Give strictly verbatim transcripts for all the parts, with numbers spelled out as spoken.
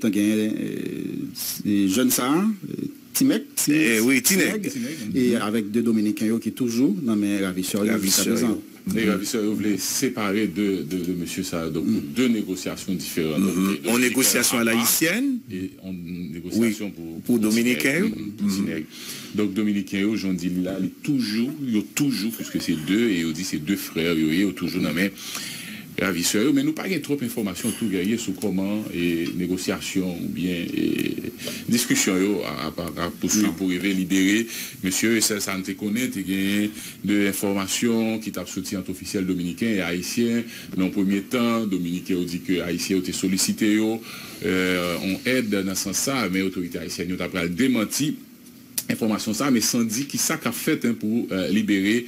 Tan genyen, eh, jèn sa a, eh, Timèk, Ti- Eh, wi, Tinèg. Tinèg, e avèk de Dominiken yo ki toujou nan men ravisè yo jiskaprezan. E ravisè yo vle separe de, de, de mesye sa yo. Donk, pou de negosyasyon diferan. Donk, yon negosyasyon a layisyèn, e yon negosyasyon pou, pou Dominiken yo. Tinèg. Donk, Dominiken yo, jan w di li la, li toujou, yo toujou, piske se de, e yo di se de frè yo ye, yo toujou nan men ravisè yo, men nou pa gen twòp enfòmasyon tou, Guerrier, sou kòman, e, negosyasyon oubyen, e, diskisyon yo a, a, ap pouswiv pou rive libere mesye yo. E sèl sa n te konnen, te genyen de enfòmasyon ki t ap soti ant ofisyèl dominiken e ayisyen. Nan yon premye tan, Dominiken yo di ke Ayisyen yo te solisite yo, e, yon èd nan sans sa, men otorite ayisyèn yo ta pral demanti enfòmasyon sa, men san di ki sa k ap fèt, en, pou, eh, libere,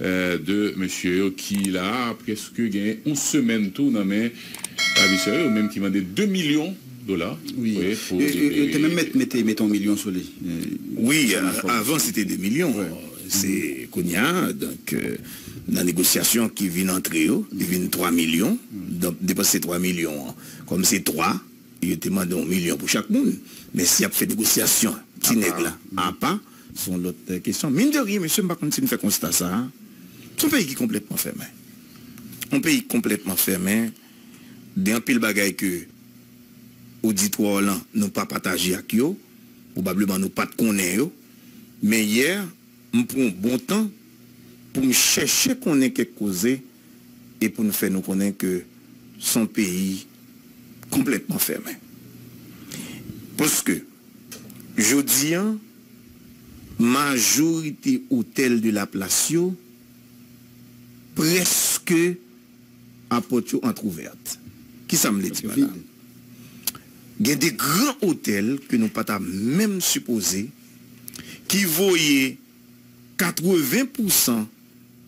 eh, de mesye yo ki la prèske gen yon semèn tou nan men ravisè yo, menm ki mande de milyon dola. Wi. Wi, pou libere. Yo te menm mèt mete, mete yon milyon sou li. Wi, avan se te de milyon. Se kounye a, donk, eh, nan negosyasyon ki vin antre yo, li vin twa milyon. Donk, depanse twa milyon an, kòm se twa, yo te mande yon milyon pou chak moun. Men si y ap fè negosyasyon, Tinèg la, apa, se yon lòt, eh, kesyon. Mine de rien, mesye, m pa konn si n fè konsta sa a. Se yon peyi ki konplètman fèmen. Yon peyi konplètman fèmen. Gen anpil bagay ke oditwa w lan, nou pa pataje ak yo. Pwobableman, nou pa t konnen yo. Men yè, m pran yon bon tan pou m chèche konnen kèk koze e pou n fè nou konnen ke se yon peyi konplètman fèmen. Paske, jodi a, majorite otèl de la plas yo, prèske apòt yo antwouvèt. Kisa m vle di pa la? Gen de gran otèl ke nou pa ta menm sipoze, ki voye katreven pousan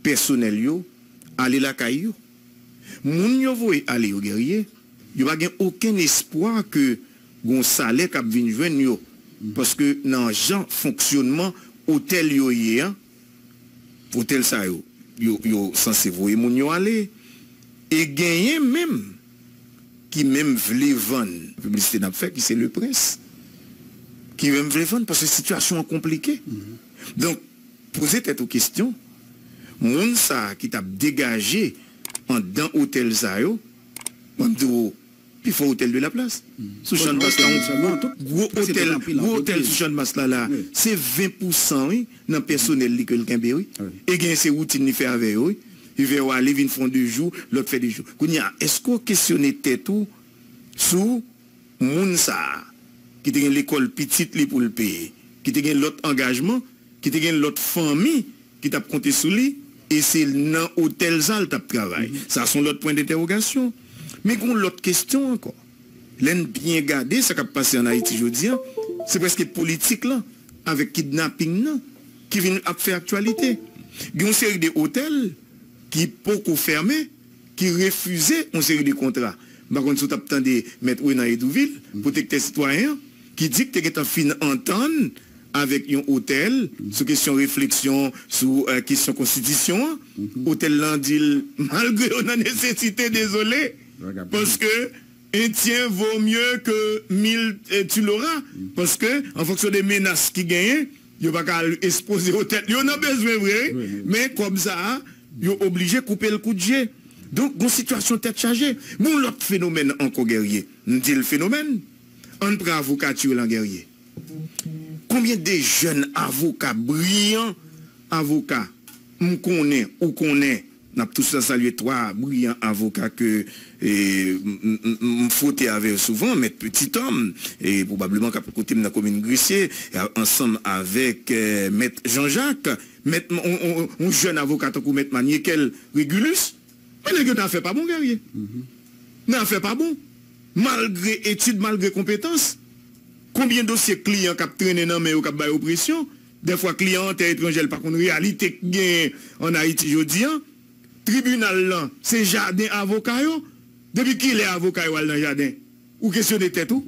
pèsonèl yo ale lakay yo. Moun yo voye ale yo, Guerrier, yo pa gen okenn espwa ke gon salè k ap vin jwenn yo. Paske nan jan fonksyonman otèl yo ye an, otèl sa yo, yo, yo sanse voye moun yo ale. E genyen menm ki menm vle vann, piblisite n ap fè, ki se Le Prince, ki menm vle vann, paske sitiyasyon an konplike. Donk, poze tèt ou kesyon, moun sa a ki t ap degaje anndan otèl sa yo, mwen m di w, pifò otèl de la plas. Sou Channmas la, gwo otèl, gwo otèl sou Channmas la, la, se ven pousan, wi, nan pèsonèl li ke l kenbe, wi. E genyen se woutin li fè avè yo, wi. Li fè yo ale, vin fè yon de jou, lòt fè de jou. Kounye a, èske w kesyone tèt ou sou moun sa a, ki te gen lekòl pitit li pou l peye, ki te gen lòt angajman, ki te gen lòt fanmi ki t ap konte sou li, e se nan otèl sa l t ap travay. Sa se yon lòt pwen dentèwogasyon. Men gen yon lòt kesyon ankò. Lè n byen gade sa k ap pase ann Ayiti jodi a, se prèske politik lan avèk kidnaping nan ki vin ap fè aktyalite. Gen yon seri de otèl ki poko fèmen, ki refize yon seri de kontra. M pa konn si w t ap tande Mèt Renan Edouvil, pwotektè sitwayen an, ki di k te gentan fin antann avèk yon otèl sou kesyon refleksyon sou, eh, kesyon konstitisyon an. Otèl lan di l, malgre yo nan nesesite, dezole, paske un tien vaut mieux que mille, eh, tu l'auras, paske an fonksyon de menas ki genyen, yo pa ka al ekspoze otèl. Yo nan bezwen vre, wi, men kòb sa a, yo oblije koupe l kout je. Donk, gon sitiyasyon tèt chaje. Gon lòt fenomèn ankò, Guerrier. M di l fenomèn. Ann pran avokati lan, Guerrier. Konbyen de jèn avoka, briyan avoka, m konnen, ou konnen, n ap tou sa salye twa briyan avoka ke, e, m, m, m, m fwote avè yo souvan, Mèt Petit Homme, e pwobableman k ap koute m nan komin Gresye, e, ansanm avèk, e, Mèt Jean Jacques, mèt, on, on, on jèn avoka tankou Mèt Maniekel Régulus. Men nèg yo nan afè pa bon, Guerrier. Nan afè pa bon. Malgre etid, malgre konpetans, konbyen dosye kliyan k ap trennen nan men yo, k ap bay opresyon? Dèfwa kliyan an tè etranjè, l pa konn reyalite k genyen ann Ayiti jodi a. Tribinal lan, se jaden avoka yo. Depi kilè avoka yo al nan jaden? Ou kesyone tèt ou?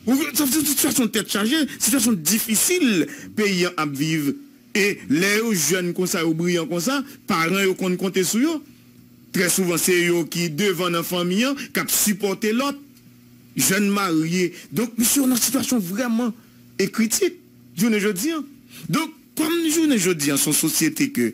Ou, sa, se sitiyasyon tèt chaje, sitiyasyon difisil peyi an ap viv. E lè yo jèn konsa, yo briyan konsa, paran yo konn konte sou yo. Trè souvan, se yo ki devan nan fanmi an, k ap sipòte lòt. jèn marye. Donk, mesye yo nan sitiyasyon vrèman e kritik jounen jodi a. Donk, kòm jounen jodi a, se yon sosyete ke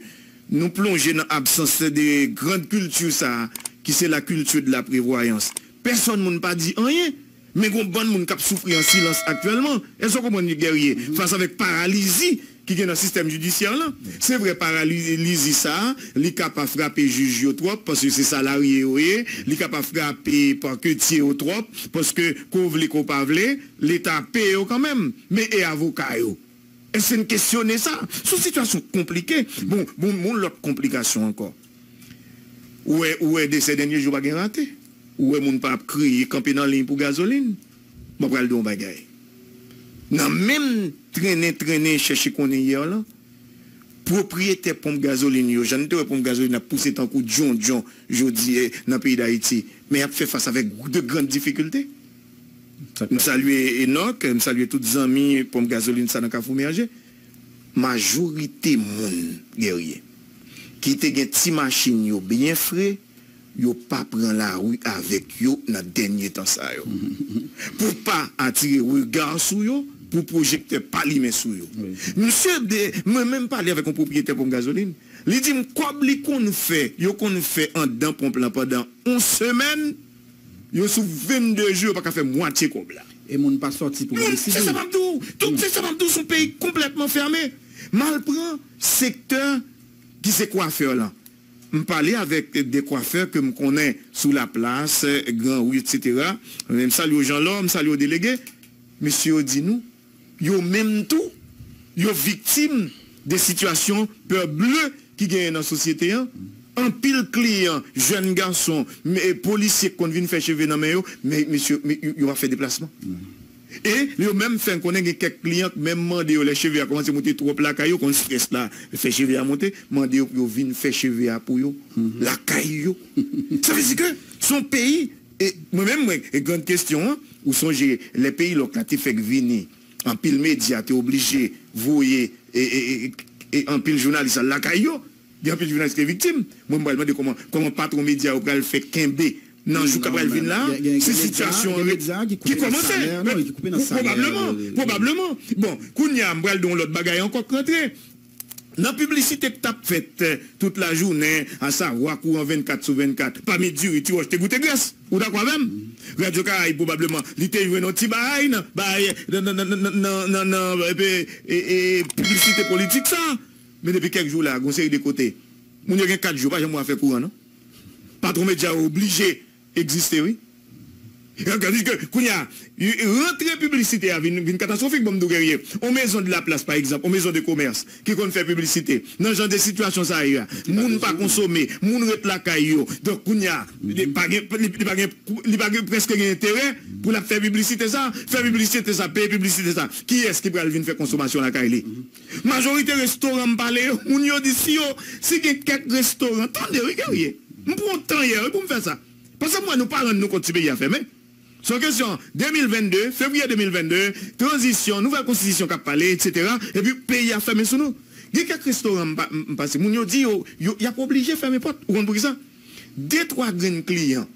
nou plonje nan absans de grand kilti sa a, ki se la culture de la prévoyance. Pèsòn moun pa di anyen, men gon bann moun k ap soufri an silans aktyèlman. Èske w konprann, Guerrier? Fas avèk paralizi ki gen nan sistèm jidisyè lan. Se vre, paralizi sa a, li ka pa frape jij yo twòp, paske se salarye yo ye, li ka pa frape paketye yo twòp, paske ke w vle ke w pa vle, Leta peye yo kanmenm. Men e avoka yo? Èske n kesyone sa? Se yon sitiyasyon konplike. Bon, bon, bon, lòt konplikasyon ankò. Ou wè, ou wè de sè dènye jou pa gen rate. Ou wè moun pa ap kriye, kanpe nan liy pou gazolin. Mwen pral di yon bagay. Nan menm trennen, trennen, chèche konnen yè lan, pwopriyetè ponp gazolin yo, jan n te wè ponp gazolin ap pouse tankou djondjon jodi, eh, nan peyi Dayiti, men y ap fè fas avèk de grann difikilte. M salye Enock, m salye tout zanmi ponp gazolin sa nan Kafou Merje. Majorite moun, Guerrier, ki te gen ti machin yo byen fre, yo pa pran lari avèk yo nan dènye tan sa yo. Pou pa atire rega sou yo, pou pwojektè pa limen sou yo. Misye de, mwen menm pale avèk yon pwopriyetè ponp gazolin, li di m kòb li konn fè, yo konn fè anndan ponp lan pandan yon semèn, yo sou vennde jou, yo pa ka fè mwatye kòb la. E moun pa sòti pou yo deside. Se sa m ap di w. Tout se sa m ap di w, se yon peyi konplètman fèmen. M al pran sektè ki se kwafè lan. M pale avèk de kwafè ke m konnen sou Laplas, Gran Ri, etsetera. M salye w, Jean Laure, m salye w, delege. Mesye yo di nou, yo menm tou, yo viktim de sitiyasyon pè ble ki genyen nan sosyete an. Anpil kliyan, jèn gason, polisye k konn vin fè cheve nan men yo, men mesye, yo pa fè deplasman. E yo menm fè n konnen gen kèk kliyan k menm mande yo, lè cheve a kòmanse monte twòp lakay yo, konn strès la fè cheve a monte, mande yo pou yo vin fè cheve a pou yo lakay yo. Sa vle di ke se yon peyi, e mwen menm, mwen, e grann kesyon an, ou sonje lè peyi lòk la te fèk vini, anpil medya te oblije voye e, e, e, e anpil jounalis al lakay yo. Gen anpil jounalis ki te viktim. Mwen, m pral mande kòman, kòman patwon medya yo pral fè kenbe nan jou k ap pral vin la, si sitiyasyon an ki kòmanse. Pwobableman, pwobableman. Bon, kounye a, m pral di yon lòt bagay ankò k rantre. Nan piblisite k t ap fèt, eh, tout lajounen, asavwa kouran vennkat sou vennkat, pa met diri, ti wòch te goute grès. Ou dakò avè m? Radyo Karayib, pwobableman, li te jwenn yon ti bagay nan, bagay, nan, nan, nan, nan, nan, nan, epi, e, e, piblisite politik sa. Men depi kèk jou la, gon seri de kote, moun yo gen kat jou, pa janm wè afè kouran, non. Patwon medya yo oblije egziste, wi. Tandis ke, kounye a, rantre piblisite a vin, vin katastwofik, ban m di w, Guerrier. On Maison de la Place, pa egzanp, on Maison de Commerce, ki konn fè piblisite. Nan jan de sitiyasyon sa a ye a, moun pa konsome, moun ret lakay yo. Donk, kounye a, li pa gen, li, li pa gen, li pa gen, prèske gen enterè pou l ap fè piblisite sa. Fè piblisite sa, peye piblisite sa. Kiyès ki pral vin fè konsomasyon lakay li? Majorite restoran m pale yo, moun yo di si yo, si gen kèk restoran, tande wi, Guerrier, m pran tan yè wi pou m fè sa. Paske m wè nou pa rann nou kont si peyi a fèmen. Se yon kesyon de mil vennde, fevriye de mil vennde, tranzisyon, nouvèl konstitisyon k ap pale, etsetera. Epi peyi a fèmen sou nou. Gen kèk restoran m pa, m, m pase, moun yo di yo, yo, y ap oblije fèmen pòt. Ou konn poukisa? De twa grenn kliyan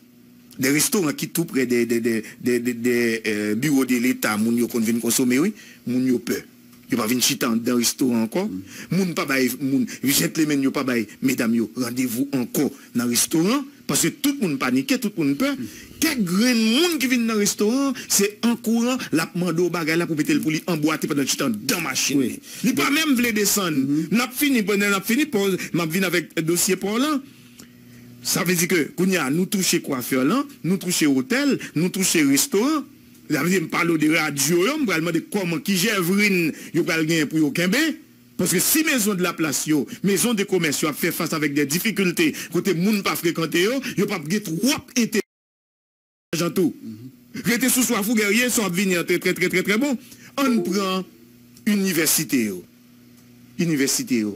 de restoran ki tou prè de, de, de, de, de, de, eh, biwo de Leta, moun yo konn vin konsome, wi, moun yo pè. Yo pa vin chita anndan restoran ankò. Moun pa bay, moun, jentlemenn yo pa bay medam yo randevou ankò nan restoran, paske tout moun panike, tout moun pè. Kèk grenn moun ki vin nan restoran, se an kouran, l ap mande w bagay la pou mete l pou li anbwate pandan l chita anndan machin li. Li pa menm vle desann. N ap fini, pandan n ap fini, pòz, m ap vin avèk dosye pa w lan. Sa vle di ke, kounye a, nou touche kwafè lan, nou touche otèl, nou touche restoran. Sa vle di, m pale w de radyo yo, m pral mande kòman, ki jèvrin yo pral genyen pou yo kenbe. Paske si Maison de la Place yo, Maison de Commerce yo ap fè fas avèk de difikilte kote moun pa frekante yo, yo p ap gen twòp enterè lajan tou. Rete sou swaf ou, Guerrier, sa w ap vini an trè, trè, trè, trè, trè bon. Ann pran inivèsite yo. Inivèsite yo,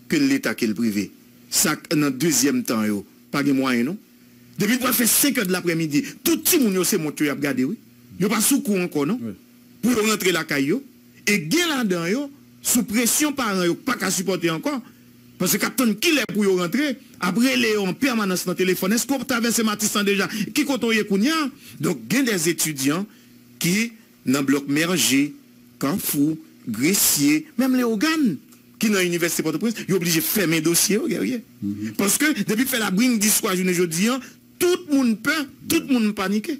ke l Leta, ke l prive. Sa k nan dezyèm tan yo, pa gen mwayen non. Depi l pral fè senk è de laprèmidi, tout timoun yo se mont yo y ap gade, wi. Yo pa sou kou ankò, non. Pou yo rantre lakay yo. E gen ladan yo, sou presyon paran yo pa ka sipòte ankò, Paske k ap tann kilè pou yo rantre, ap rele yo an pèmanans nan telefòn. Èske w travèse Matis lan deja? Ki kote w ye kounye a? Donk, gen de etidyan ki nan blòk Mèje, Kafou, Gresye, menm Leyogàn, ki nan Inivèsite Pòtoprens, yo oblije fèmen dosye yo, Guerrier. Paske, depi fè labring diswa jounen jodi a, tout moun pè, tout moun panike.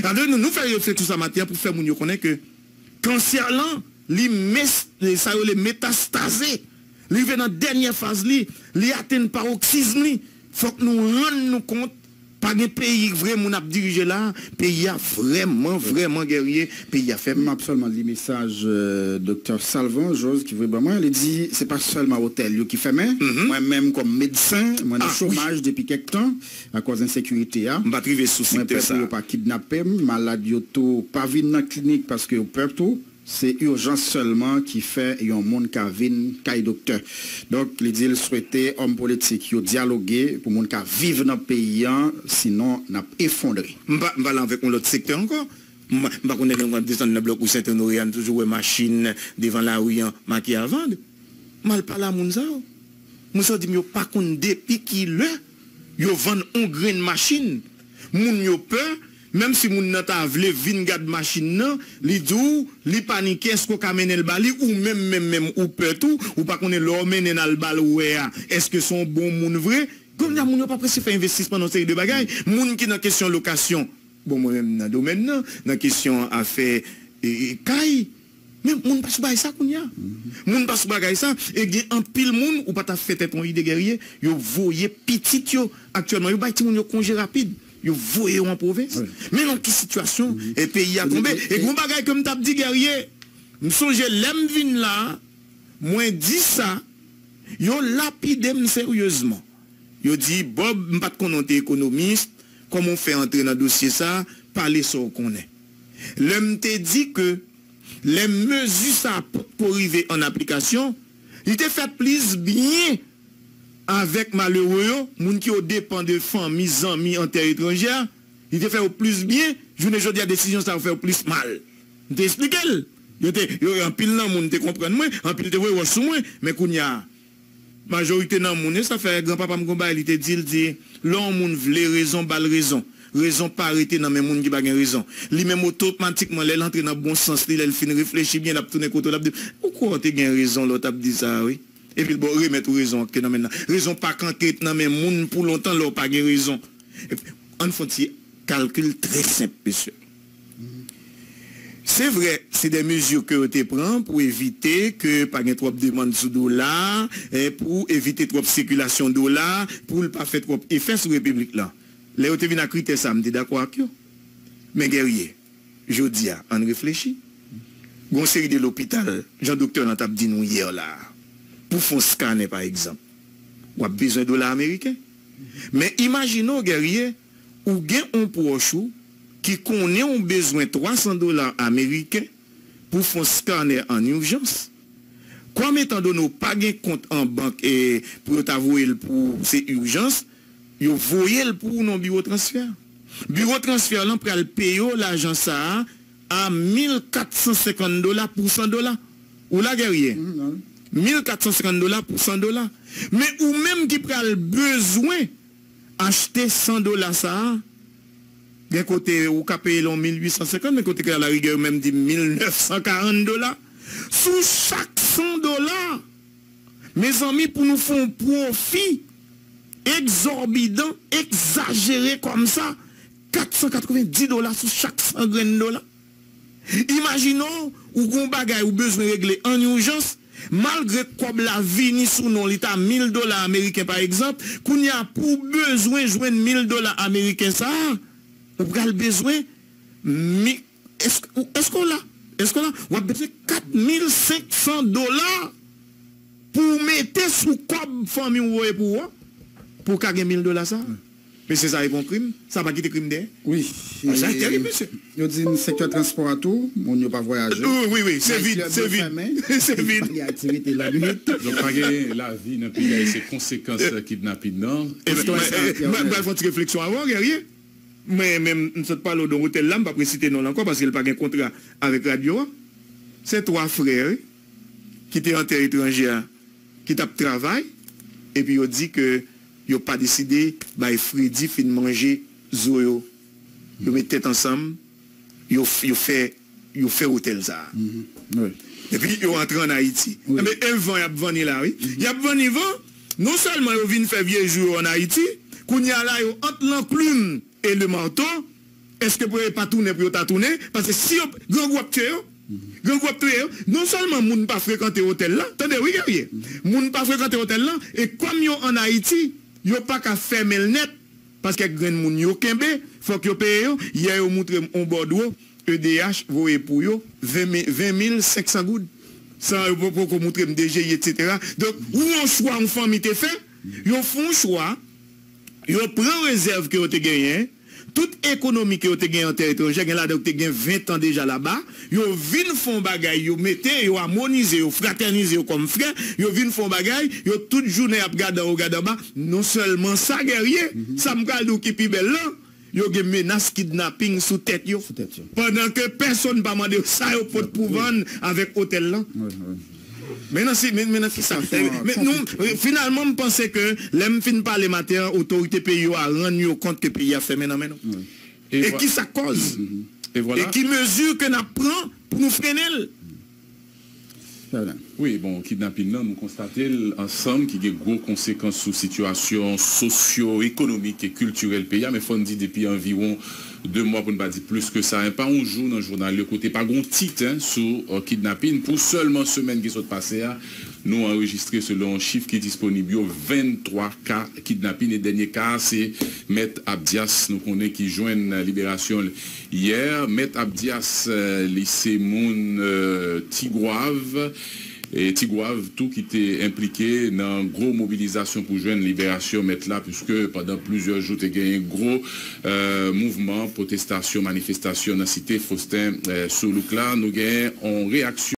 Alò, nou, nou fè refleksyon sa maten an pou fè moun yo konnen ke kansè lan, li mes, sa yo rele metastaze. Li rive nan dènyè faz li, li atenn paroksizm li. Fòk nou rann nou kont, pa gen peyi vre moun ap dirije la, peyi a vrèman, vrèman, Guerrier, peyi a fèmen. M ap sèlman li mesaj, euh, Doktè Salvan Jose ki voye ban mwen. Li di, se pa sèlman otèl yo ki fèmen. Mwen menm kòm medsen, mwen nan chomaj depi kèk tan, akòz ensekirite a. M pa t rive sou sektè sa. Mwen pè pou yo pa kidnape m, malad yo tou pa vin nan klinik paske yo pè tou. Se ijans sèlman ki fè yon moun ka vin kay doktè. Donk, li di l swete òm politik yo dyaloge pou moun ka viv nan peyi an, sinon n ap efondre. M pa, m pale avèk yon lòt sektè ankò. M, m pa konnen lè m ap desann nan blòk Ri Sent Onore a, m toujou wè machin devan lari an make a vann. M al pale a moun sa yo. Moun sa yo di m yo pa konn depi ki lè yo vann yon grenn machin. Moun yo pè, menm si moun nan ta vle vin gad machin nan, li di w, li panike, èske w ka mennen l ba li, ou menm, menm, menm, ou pè tou, ou pa konnen lè w mennen l al ba l ou wè a, èske se yon bon moun vre? Kounye a, moun yo pa prese fè envestisman nan yon seri de bagay. Moun ki nan kesyon lokasyon, bon, mwen menm nan domèn nan, nan kesyon afè, e, e, kay, men moun pa sou bagay sa kounye a. Moun pa sou bagay sa, e gen anpil moun, ou pa ta fè tèt yon ide, Guerrier, yo voye pitit yo aktyèlman, yo bay timoun yo konje rapid, yo voye yo an pwovens. Men nan ki sitiyasyon, e, peyi a tonbe? E gen yon bagay ke m t ap di, Guerrier, m sonje lè m vin la, mwen di sa, yo lapide m seryezman. Yo di, Bob, m pa t konnen w te ekonomis, kòman w fè antre nan dosye sa, pale sa w konnen. Lè m te di ke lè mezi sa potko rive an aplikasyon, li te fèt plis byen avèk malere yo, moun ki yo depann de fanmi, zanmi an tè etranjè, li te fè yo plis byen, jounen jodi a desizyon sa yo fè yo plis mal. M te eksplike l. Yo te, yo, anpil nan moun te konprann mwen, anpil te voye wòch sou mwen, men kounye a, majorite nan moun yo, sa fè granpapa m gon bagay, li te di, l di, lè yon moun vle rezon, ba l rezon. Rezon pa rete nan men moun ki pa gen rezon. Li menm otomatikman, lè l antre nan bon sans li, lè l fin reflechi byen, l ap tounen kote w, l ap di, ou kwè w te gen rezon lè w t ap di sa a, wi. Epi l ba w remèt ou rezon an ki te nan men l lan. Rezon pa kanpe nan men moun pou lontan lè w pa gen rezon. Epi, ann fè yon ti kalkil trè senp, mesye. Se vre, se de mezi ke yo te pran pou evite ke pa gen twòp demann sou dola, e pou evite twòp sikilasyon dola, pou l pa fè twòp efè sou repiblik lan. Lè yo te vin ak kritè sa a, m te dakò ak yo. Men Guerrier, jodi a, ann reflechi. Gon seri de lopital, jan doktè lan t ap di nou yè la a, pou fè yon skanè, pa egzanp, w ap bezwen dola ameriken. Men imajine w, Guerrier, ou gen yon pwòch ou ki konnen w bezwen twa san dola ameriken pou fè yon skanè an ijans. Kòm etan done w pa gen kont an bank e pou yo ta voye l pou se ijans, yo voye l pou ou nan biwo transfè. Biwo transfè lan pral peye w lajan sa a a mil kat san senkant dola pou san dola. Ou la, Guerrier? Mil kat san senkant dola pou san dola. Men ou menm ki pral bezwen achte san dola sa a, gen kote ou ka peye l yon mil uit san senkant, men kote ke alarigè yo menm di mil nèf san karant dola. Sou chak san dola, mezanmi, pou nou fè yon pwofi egzòbidan, egzajere kòm sa, kat san katrevenndis dola sou chak san grenn dola. Imajine w, ou gon bagay ou bezwen regle an ijans, malgre kòb la vini sou non li ta mil dola ameriken pa egzanp, kounye a pou w bezwen jwenn mil dola ameriken sa a, ou pral bezwen mi, èske, ou, èske w la? Èske w la? W ap bezwen kat mil senk san dola pou w mete sou kòb fanmi w voye pou ou a, pou w ka gen mil dola sa a. Mesye, sa e pa yon krim? Sa pa kite krim dèyè? Wi. Ah, sa e tèrib, mesye. Yo di n sektè transpò a tou, moun yo pa vwayaje. Wi, wi, wi, se vid, se vid. Se vid. Gen aktivite lannwit. Donk, pa gen lavi nan peyi a, e se konsekans kidnapin nan. Mwen, mwen, mwen, mwen fè yon ti refleksyon avè w, Guerrier. Mwen menm, m sot pale w de yon otèl la, m p ap resite non l ankò paske l pa gen kontra avèk radyo a. Se twa frè, wi, ki te an tè etranjè a, ki t ap travay. epi yo di ke yo pa deside bay fredi fin manje zo yo. Yo met tèt ansanm, yo, f- yo fè, yo fè otèl sa a. Epi yo antre ann Ayiti. Enben, e van y ap vanni la, wi. Y ap vanni van, non sèlman yo vin fè vye jou yo ann Ayiti, kounye a la yo ant Lanklin e Lemarto, èske pou yo pa tounen pou yo ta tounen? Paske si yo, grangou ap tiye yo. Grangou ap touye yo. Non sèlman moun pa frekante otèl la, tande wi, Guerrier, moun pa frekante otèl la, e kòm yo ann Ayiti, yo pa ka fèmen l nèt, paske grenn moun yo kenbe, fòk yo peye yo. Yè yo moutre m yon bòdwo E D H voye pou yo ven mi- ven mil senk san goud. San yo po- poko moutre m D G I, etsetera. Donk, ou yon chwa yon fanmi te fè, yo fè yon chwa, yo pran rezèv ke yo te genyen, tout ekonomi ke yo te genyen an tè etranjè, gen ladan yo te gen ven tan deja laba, yo vin fè yon bagay, yo mete, yo amonize, yo fratènize yo kòm frè, yo vin fè yon bagay, yo tout jounen y ap gad anwo, gad anba. Non sèlman sa, Guerrier, sa m pral di w ki pi bèl lan, yo gen menas kidnaping sou tèt yo. Sou tèt yo. Pandan ke pèsonn pa mande yo sa yo pot pou vann avèk otèl lan. Wi, wi. Men nan si, men, men nan ki sa fè. Men nou, finalman, m panse ke lè m fin pale maten an, otorite peyi yo a rann yo kont ke peyi a fèmen nan men nou. E ki sa k kòz? E ki mezi ke n ap pran pou nou frennen l? Wi, bon, kidnapin nan, nou konstate l ansanm ki gen gwo konsekans sou sitiyasyon sosyo-ekonomik e kiltirèl peyi a, men fò n di depi anviwon de mwa, pou n pa di plis ke sa, en, pa yon jou nan jounal yo kote pa gen yon tit, en, sou uh, kidnapin. Pou sèlman semèn ki sot pase a, nou anrejistre, selon chif ki disponib yo, venntwa ka kidnapin. E dènye ka a, se Mèt Abdias, nou konnen, ki jwenn liberasyon l yè. Mèt Abdias, uh, li se moun uh, Tigwav. E Tigwav tou ki te enplike nan gwo mobilizasyon pou jwenn liberasyon mèt la, piske pandan plizyè jou te genyen gwo uh, mouvman, pwotestasyon, manifestasyon nan site Faustin uh, Soulouque la. Nou genyen yon reyaksyon